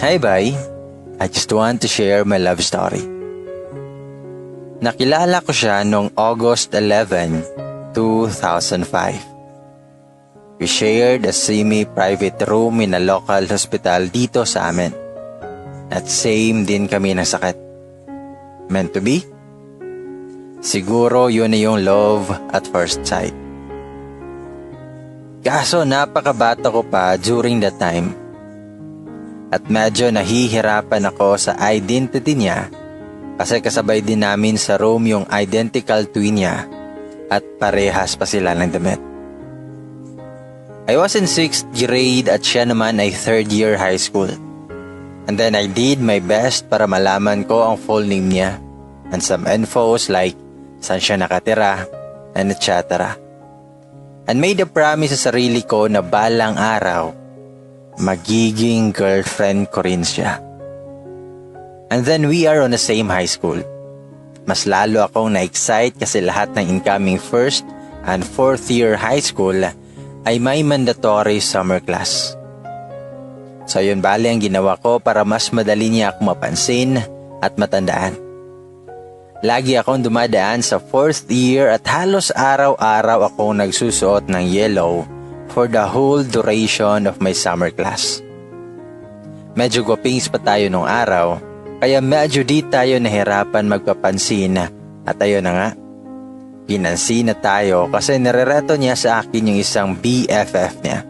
Hi, bye. I just want to share my love story. Nakilala ko siya noong August 11, 2005. We shared a semi-private room in a local hospital dito sa amin. At same din kami ng sakit. Meant to be? Siguro yun na yung love at first sight. Kaso napakabata ko pa during that time. At medyo nahihirapan ako sa identity niya kasi kasabay din namin sa room yung identical twin niya at parehas pa sila ng damit. I was in 6th grade at siya naman ay 3rd year high school. And then I did my best para malaman ko ang full name niya and some infos like saan siya nakatira and etc. And made a promise sa sarili ko na balang araw magiging girlfriend ko rin siya. And then we are on the same high school. Mas lalo akong na-excite kasi lahat ng incoming 1st and 4th year high school ay may mandatory summer class. So yun bali ang ginawa ko para mas madali niya ako mapansin at matandaan. Lagi akong dumadaan sa 4th year at halos araw-araw akong nagsusuot ng yellow for the whole duration of my summer class. Medyo gwapings pa tayo nung araw, kaya medyo di tayo nahirapan magpapansin at ayun na nga. Pinansin na tayo kasi nirereto niya sa akin yung isang BFF niya.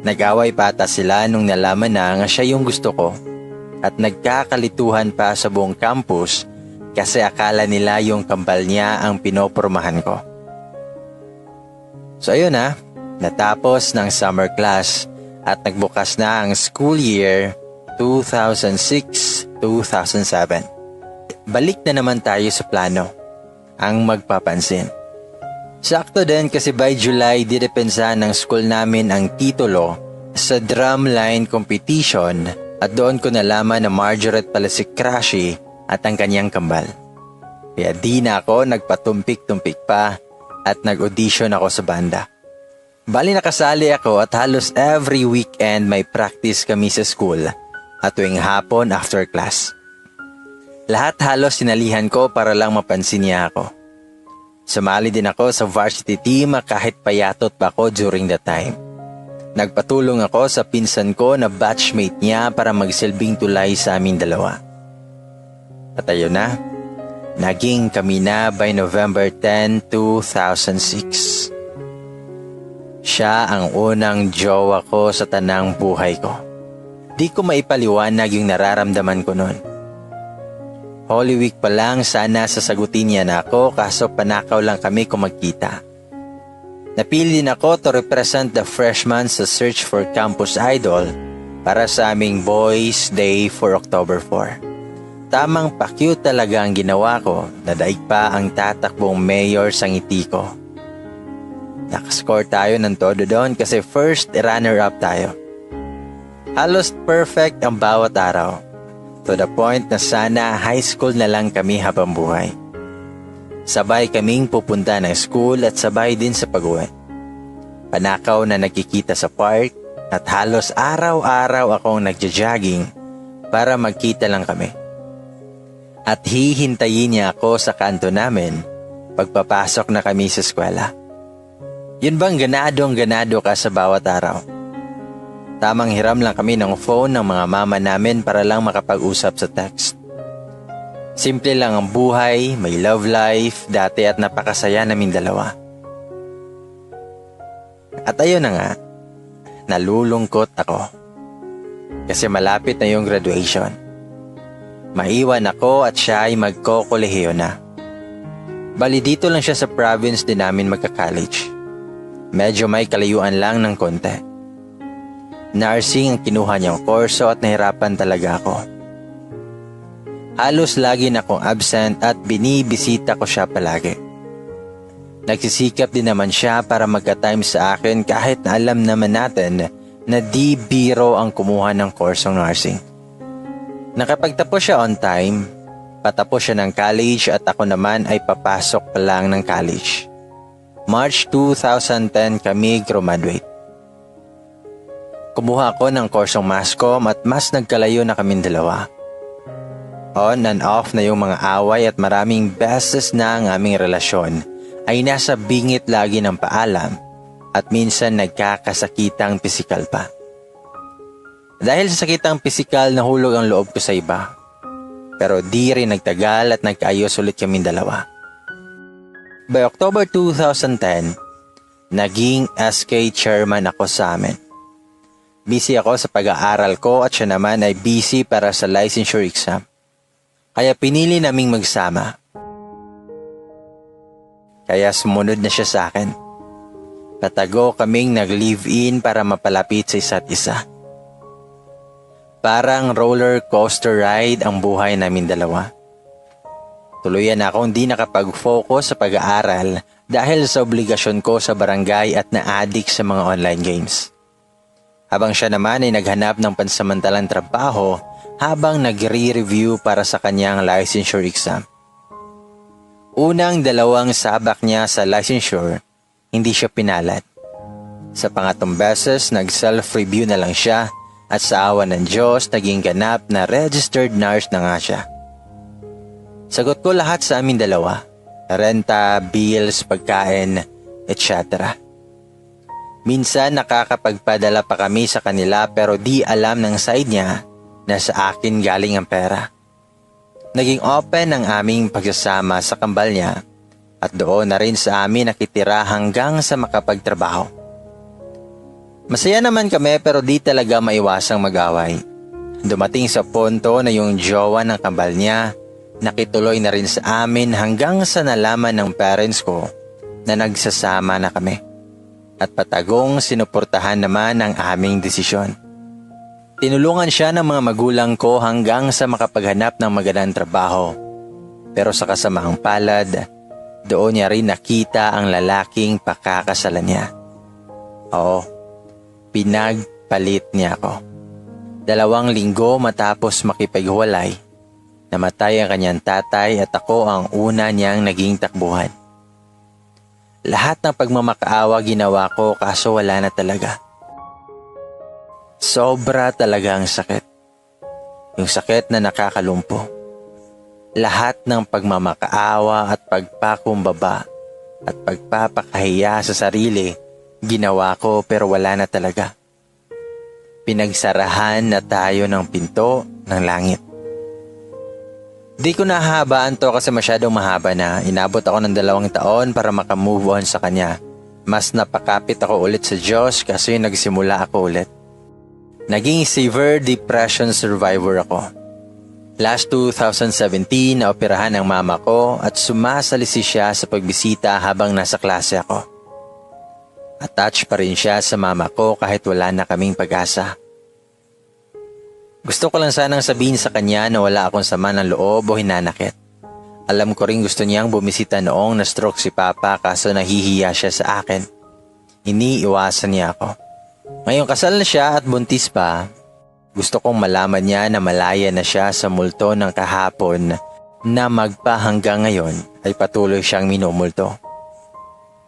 Nag-away pa ata sila nung nalaman na nga siya yung gusto ko at nagkakalituhan pa sa buong campus kasi akala nila yung kambal niya ang pinopormahan ko. So ayun na. Natapos ng summer class at nagbukas na ang school year 2006-2007. Balik na naman tayo sa plano, ang magpapansin. Sakto din kasi by July didepensa ng school namin ang titulo sa drumline competition at doon ko nalaman na Margaret pala si Crashy at ang kanyang kambal. Kaya di na ako nagpatumpik-tumpik pa at nag-audition ako sa banda. Bali nakasali ako at halos every weekend may practice kami sa school at tuwing hapon after class. Lahat halos sinalihan ko para lang mapansin niya ako. Sumali din ako sa varsity team kahit payatot pa ako during that time. Nagpatulong ako sa pinsan ko na batchmate niya para magsilbing tulay sa aming dalawa. At ayun na, naging kami na by November 10, 2006. Siya ang unang jowa ko sa tanang buhay ko. Di ko maipaliwanag yung nararamdaman ko noon. Holy Week pa lang sana sasagutin niya na ako kaso panakaw lang kami kung magkita. Napili din ako to represent the freshmen sa search for campus idol para sa aming Boys Day for October 4. Tamang pa-cute talaga ang ginawa ko, nadaig pa ang tatakbong mayor sa ngiti ko. Nakascore tayo ng todo doon kasi first runner-up tayo. Halos perfect ang bawat araw. To the point na sana high school na lang kami habang buhay. Sabay kaming pupunta ng school at sabay din sa pag-uwi. Panakaw na nagkikita sa park at halos araw-araw akong nagja-jogging para magkita lang kami. At hihintayin niya ako sa kanto namin pagpapasok na kami sa eskwela. Yun bang ganado ka sa bawat araw? Tamang hiram lang kami ng phone ng mga mama namin para lang makapag-usap sa text. Simple lang ang buhay, may love life, dati at napakasaya naming dalawa. At ayun na nga, nalulungkot ako. Kasi malapit na yung graduation. Maiwan ako at siya ay magkokolehiyo na. Bali dito lang siya sa province din namin magka-college. Medyo may kalayuan lang ng konti. Nursing ang kinuha niyang kurso at nahirapan talaga ako. Halos lagi na akong absent at binibisita ko siya palagi. Nagsisikap din naman siya para magka-time sa akin kahit na alam naman natin na di biro ang kumuha ng kursong nursing. Nakapagtapos siya on time, patapos siya ng college at ako naman ay papasok pa lang ng college. March 2010 kami graduate. kumuha ako ng kursong Masscom at mas nagkalayo na kaming dalawa. On and off na yung mga away at maraming beses na ang aming relasyon ay nasa bingit lagi ng paalam at minsan nagkakasakitang pisikal pa. Dahil sa sakitang pisikal nahulog ang loob ko sa iba. Pero di rin nagtagal at nagkaayos ulit kaming dalawa. By October 2010, naging SK chairman ako sa amin. Busy ako sa pag-aaral ko at siya naman ay busy para sa licensure exam. Kaya pinili naming magsama. Kaya sumunod na siya sa akin. Patago kaming nag-live-in para mapalapit sa isa't isa. Parang roller coaster ride ang buhay namin dalawa. Tuluyan akong di nakapag-focus sa pag-aaral dahil sa obligasyon ko sa barangay at na-addict sa mga online games. Habang siya naman ay naghanap ng pansamantalang trabaho habang nagre-review para sa kanyang licensure exam. Unang 2 sabak niya sa licensure, hindi siya pinalad. Sa pangatlong beses, nag-self-review na lang siya at sa awa ng Diyos, naging ganap na registered nurse na nga siya. Sagot ko lahat sa amin dalawa. Renta, bills, pagkain, etc. Minsan nakakapagpadala pa kami sa kanila pero di alam ng side niya na sa akin galing ang pera. Naging open ang aming pagsasama sa kambal niya at doon na rin sa amin nakitira hanggang sa makapagtrabaho. Masaya naman kami pero di talaga maiwasang mag-away. Dumating sa punto na yung jowa ng kambal niya nakituloy na rin sa amin hanggang sa nalaman ng parents ko na nagsasama na kami. At patagong sinuportahan naman ang aming desisyon. Tinulungan siya ng mga magulang ko hanggang sa makapaghanap ng magandang trabaho. Pero sa kasamaang palad, doon niya rin nakita ang lalaking pakakasalan niya. Oo, pinagpalit niya ako. 2 linggo matapos makipaghiwalay, namatay ang kanyang tatay at ako ang una niyang naging takbuhan. Lahat ng pagmamakaawa ginawa ko kaso wala na talaga. Sobra talaga ang sakit. Yung sakit na nakakalumpo. Lahat ng pagmamakaawa at pagpakumbaba at pagpapakahiya sa sarili, ginawa ko pero wala na talaga. Pinagsarahan na tayo ng pinto ng langit. Di ko nahabaan to kasi masyadong mahaba na. Inabot ako ng 2 taon para makamove on sa kanya. Mas napakapit ako ulit sa Diyos kasi nagsimula ako ulit. Naging severe depression survivor ako. Last 2017, naoperahan ang mama ko at sumasalisi siya sa pagbisita habang nasa klase ako. Attached pa rin siya sa mama ko kahit wala na kaming pag-asa. Gusto ko lang sanang sabihin sa kanya na wala akong sama ng loob o hinanakit. Alam ko rin gusto niyang bumisita noong na-stroke si Papa kaso nahihiya siya sa akin. Iniiwasan niya ako. Ngayong kasal na siya at buntis pa, gusto kong malaman niya na malaya na siya sa multo ng kahapon na magpa hanggang ngayon ay patuloy siyang minumulto.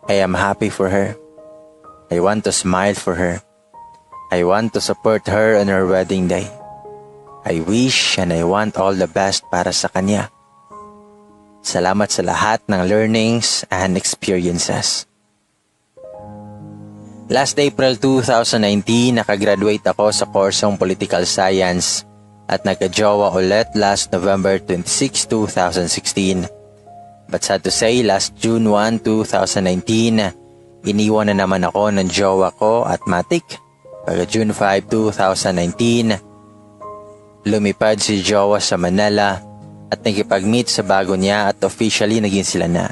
I am happy for her. I want to smile for her. I want to support her on her wedding day. I wish and I want all the best para sa kanya. Salamat sa lahat ng learnings and experiences. Last April 2019, nakagraduate ako sa kursong Political Science at nagka-jowa ulit last November 26, 2016. But sad to say, last June 1, 2019, iniwan na naman ako ng jowa ko at matik. Pagka June 5, 2019, lumipad si jowa sa Manila at nakipag-meet sa bago niya at officially naging sila na.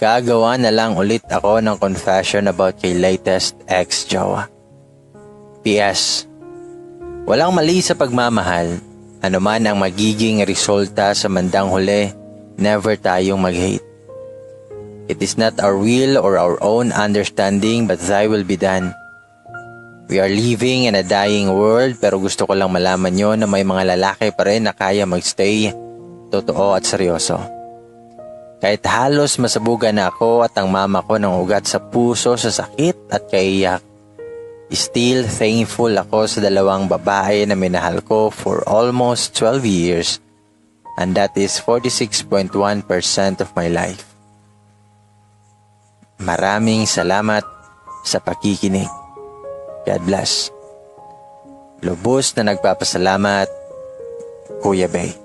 Gagawa na lang ulit ako ng confession about kay latest ex-jowa. PS. Walang mali sa pagmamahal. Ano man ang magiging resulta sa mandang huli, never tayong mag-hate. It is not our will or our own understanding but thy will be done. We are living in a dying world pero gusto ko lang malaman nyo na may mga lalaki pa rin na kaya magstay, totoo at seryoso. Kahit halos masabugan na ako at ang mama ko ng ugat sa puso sa sakit at kaiyak, Still thankful ako sa dalawang babae na minahal ko for almost 12 years, and that is 46.1% of my life. Maraming salamat sa pakikinig. God bless. Lubos na nagpapasalamat, Kuya Bay.